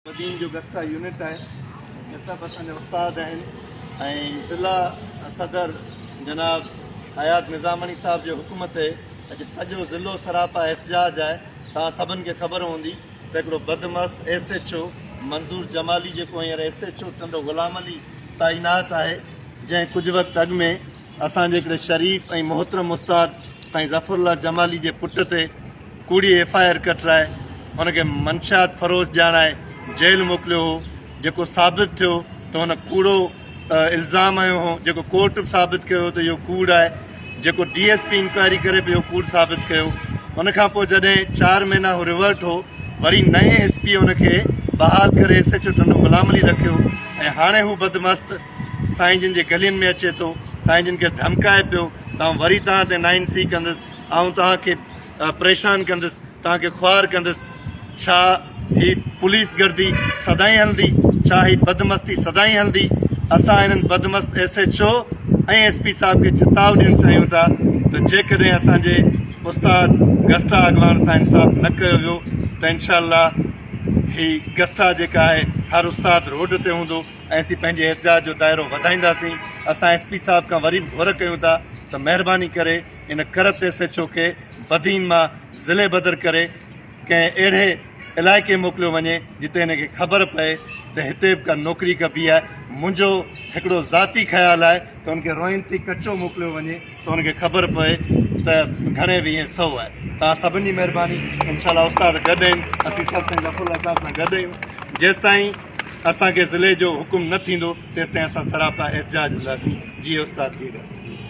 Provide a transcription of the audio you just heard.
بدين جو گسٽا يونٽ آهي ۽ سڀ اسان جا استاد آهن ۽ ضلع صدر جناب حيات نظاماڻي صاحب جي حڪم تي اڄ سڄو ضلعو سراپا احتجاج آهي. توهان سڀن کي خبر هوندي ته هڪڙو بدمست S H O Manzoor Jamali جيڪو هينئر S H O Tando Ghulam Ali تعينات آهي، جنهن ڪجهه وقت اڳ ۾ اسان جي هڪڙي شريف ۽ محترم استاد سائين ظفر الله جمالي جي پٽ تي ڪوڙي ايف I R ڪٽرائي هن کي منشيات فروش ڄاڻائي جيل موڪليو هو، جيڪو ثابت ٿيو ته هن ڪوڙو الزام هنيو هو، جيڪو ڪورٽ به ثابت ڪيو ته اهو ڪوڙ آهي، جيڪو ڊي ايس پي انڪوائري ڪري به اهو ڪوڙ ثابت ڪيو. ان کان پوء جڏهن چار مهينا هو ريورٽ هو، وري نئين ايس پي هن کي بحال ڪري S H O Tando Ghulam Ali رکيو ۽ هاڻي هو بدمست سائين جن جي گلين ۾ اچي ٿو، سائين جن کي ڌمڪائي پيو ته آئون وري توهان تي نائن سي ڪندس، آئون توهان کي پريشان ڪندس، توهان کي خوار ڪندس، ڇا هي پوليس گردي سدائين هلندي؟ ڇا هي بدمستي سدائين هلندي؟ اسان هنن بدمست S H O ۽ S P صاحب کي چتاء ڏيڻ چاهيون ٿا ته جيڪڏهن اسان جي استاد گسٽا اڳواڻ سان انصاف نه ڪيو ويو ته انشاء الله هي گسٽا جيڪا آهي هر استاد روڊ تي هوندو ۽ اسين پنهنجي احتجاج جو دائرو وڌائينداسين. اسان ايس پي صاحب کان وري به گهر ڪيون ٿا ته مهرباني ڪري ان ڪرپٽ ايس ايڇ او کي بدين مان ضلعي بدر ڪري ڪنهن اهڙي علائقي موڪليو وڃي جتي هن کي خبر پئي ته هتي به ڪا نوڪري ڪبي آهي. منهنجو هڪڙو ذاتي خيال آهي ته هن کي روئين تي ڪچو موڪليو وڃي ته هن کي خبر پئي ته گهڻي ويهين سئو آهي. توهان سڀن جي مهرباني. انشاء الله استاد گڏ آهن، اسين سڀ سائين ظفر الله صاحب سان گڏ آهيون. جيستائين اسان کي ضلعي جو حڪم نه ٿيندو تيستائين اسان سراپا احتجاج هونداسين. جيئي استاد جيئي گسٽا.